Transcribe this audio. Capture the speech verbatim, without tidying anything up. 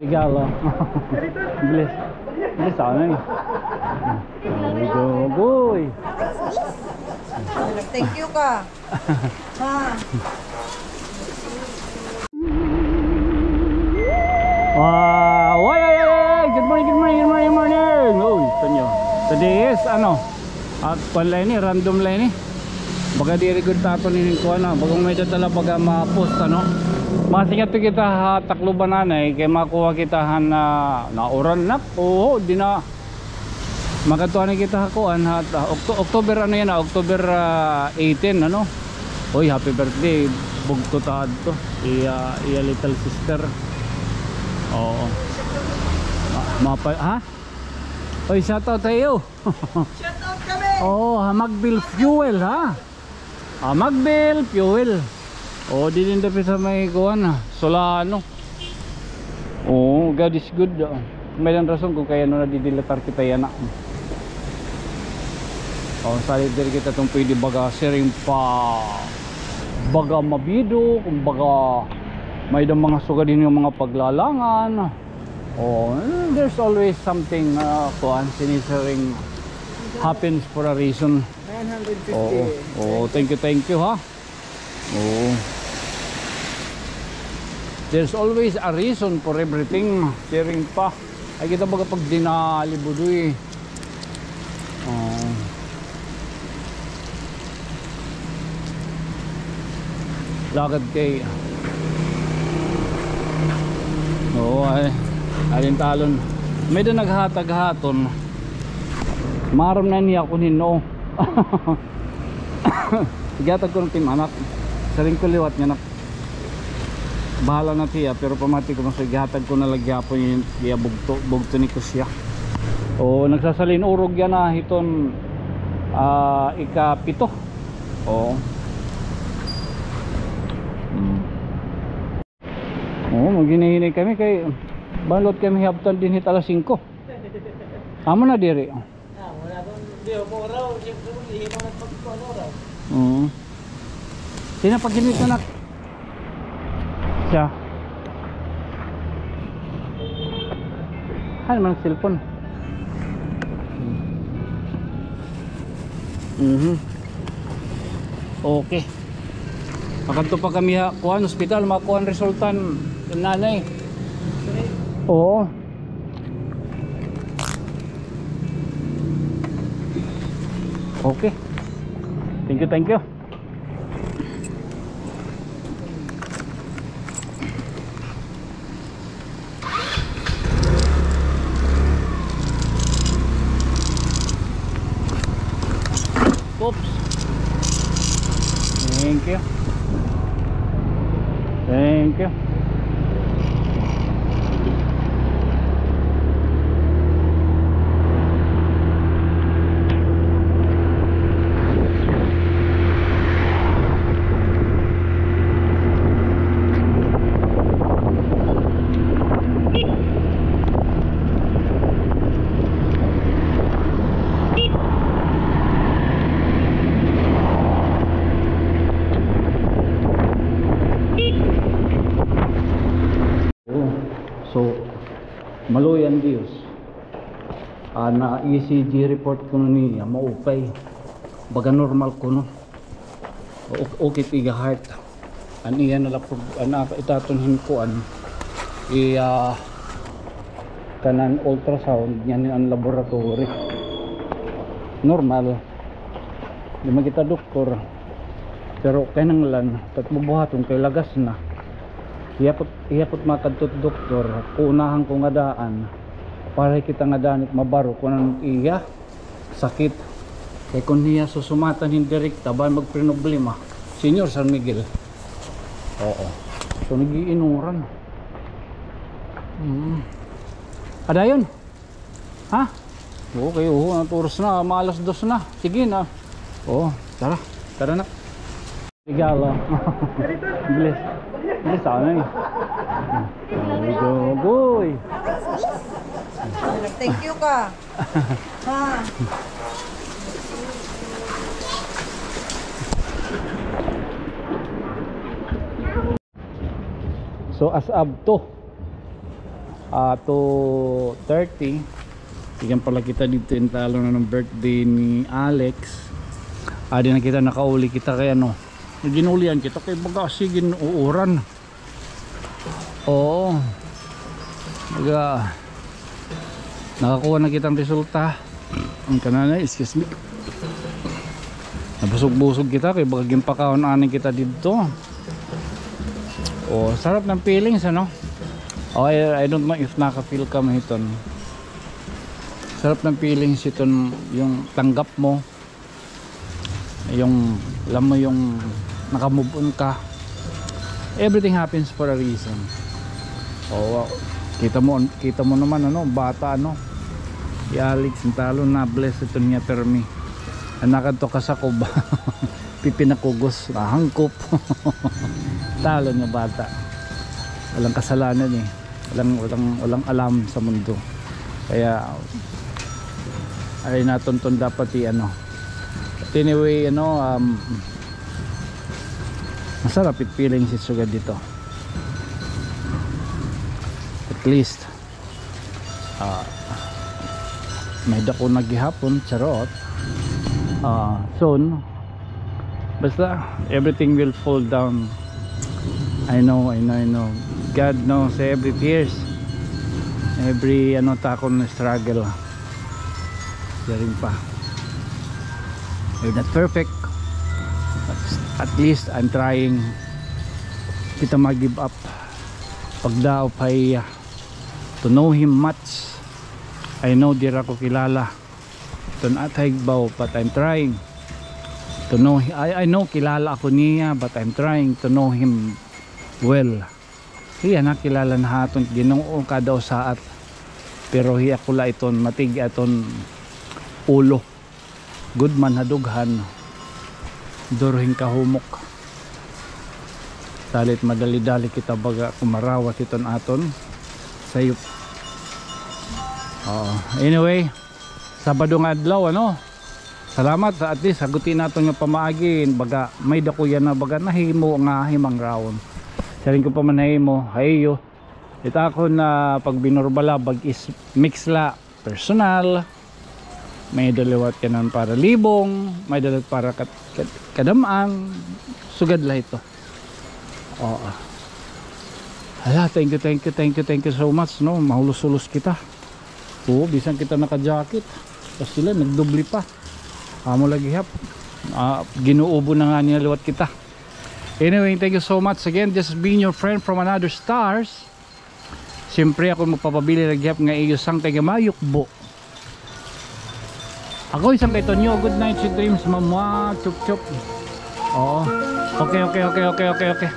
Regalo. Bilis. Bilis, ano eh. There you go, boy. Thank you ka. Ha. Wow, ay, ay, ay, ay. Good morning, good morning, good morning, good morning. Uy, ito nyo. Today is, ano, at kuan la ini, random la ini. Baga diri gud ta aton ini kuan na. Baga may-ada tala baga ma-post, ano. Masingadto kita ha Tacloban anay, kay makuha kita han, ah, nauran na. Oo, di na. Makadto anay kita ha kuan, ha, ah, Octo-, October, ano yana, October, ah, eighteen, ano. Oy, happy birthday, bugto ta adto. Iya, iya little sister. Oo. Ma-, mapa-, ha? Oy, shout out sa iyo. Shout out kami. Oo, ha Magbil Fuel, ha? Ah, Magbil Fuel. Oo, didin dapit sa may kuan, ah, Solano. Oo, God is good, ah. May-ada rason kon kay ano nadidilitar kita yana. Oo, salit diri kita tun pwede baga siring pa baga mabido, kon baga may-ada mga sugad hini nga mga paglalangan. Oh, eh, there's always something, ah, kuan, sinisiring happens for a reason. Nine hundred fifty. Oo, oo, thank you, thank you, ha. Oo. There's always a reason for everything, siring pa. Ay, kita baga pag dinalibudoy. Oh. Lakad kay, oo, ay, alin talon. May-ada naghatag ha aton. Maaram na niya kon hin-o. Ihatag ko na tim anak. Siring ko liwat nga nak. Bahala na siya, pero pamati ko, mas ihatag ko na la gihapon hin iya bugto, bugto ni Kusya. O, nagsasalin-urog yana hiton, ah, ikapito. Oo. Hmm. Oo, maghinay-hinay kami kay banlot kami hiabtan dinhi hit alas singko. Amo na diri. Ah, wala akong, di ako raw, siyempre, hindi naman nagpagkuhan raw. Oo. Sino pag-init na nak-, siya? Ano man ang cellphone? Mhm. Okay. Makadto pa kami ha kuan, ospital, makuha an resulta han nanay. Oo. Okay. Thank you, thank you. Oops. Thank you. Thank you. So, maluoy an Diyos. Ah, na-E C G report kuno niya, maupay. Baga normal kuno. O-, okay it iya heart. An iya na la pag-, an ita aton hin kuan, iya kanan ultrasound, niyan an laboratory. Normal. Di man kita doktor. Pero kinahanglan, tat bubuhaton kay lagas na. Hiyapot, hiyapot makadto hit doktor, kunahan ko nga daan. Para kita nga daan it mabaro, kun ano it iya sakit. Kay kun hiya susumatan hin direkta, bangin magproblema. Señor San Miguel. Oo. So, nag-iinuran. Mm. Padayon. Ha? Okay, oo, anong oras na? Maalas dos na. Sige na. Oo, tara. Tara na. Regalo. Bilis. Bilis, ano eh. There you go, boy. Thank you ka. Ha. So, as of to, Ah, two thirty. Tikang pala kita didto in talon nga birthday ni Alex. Adi na kita, nakauli kita kay ano, ginulian kita kay baga sige uuran. Oo. Baga nakakuha na kita hin resulta. An kananay, excuse me. Nabusog-busog kita kay baga ginpakaon anay kita didto. Oh, sarap ng feelings, ano? Oh, I, I don't know if naka-feel kamo hiton. Sarap ng feelings hiton, yung tanggap mo, yung, alam mo, yung naka-move on ka. Everything happens for a reason. Oh, wow. Kita mo, kita mo naman, ano, bata, ano, si Alex, an talon, na-bless hiton niya permi. An nakadto kasakob, pipinakugos, nahangkop. Talon nga bata. Walang kasalanan, eh. Walang, walang, walang alam sa mundo. Kaya, ay, naton ton dapat i-ano. But anyway, ano, um, masarap it feelings it sugad didto. At least, ah, may-ada ko na gihapon, charot. Ah, soon, basta, everything will fall down. I know, I know, I know. God knows every tears. Every, ano, ta akon struggle. Daring pa. We're not perfect. But at least I'm trying. Kita mag-give up. Pagdaop ha iya, to know him much. I know diri ako kilala hiton ato ha igbaw, but I'm trying to know hi-, I, I know kilala ako niya, but I'm trying to know him well. Hiya nakilala na ha aton Ginoo kada usaat. Pero hi ako la iton matig-a iton ulo. Good man ha dughan, duro hin kahumok. Salit madali-dali kita baga kumarawat hiton aton sayop. Oo. Anyway, Sabado nga adlaw, ano? Salamat sa at least ha gutian naton nga pamaagi, baga may-ada ko yana baga nahimo nga himangraon. Siring ko pa man ha imo, ha iyo. It akon nga pagbinurbala bag is mix la, personal. May-ada liwat kanan para libong, may-ada liwat para kat-, kat-, kadam-an, sugad la ito. Oo. Hala, thank you, thank you, thank you, thank you so much, no? Mahulos-hulos kita. Oo, bisan kita naka-jacket. Tas sila, nagdoble pa. Amo lagi hap. Ah, ginuubo na nga niya liwat kita. Anyway, thank you so much again. Just being your friend from another stars. Siyempre, ako magpapabilin la gihap nga iyo sangkay nga mayukbo. Ako isang kay Tonyo. Good night, sweet dreams, mamwa, chup chup. Oo. Okay, okay, okay, okay, okay, okay.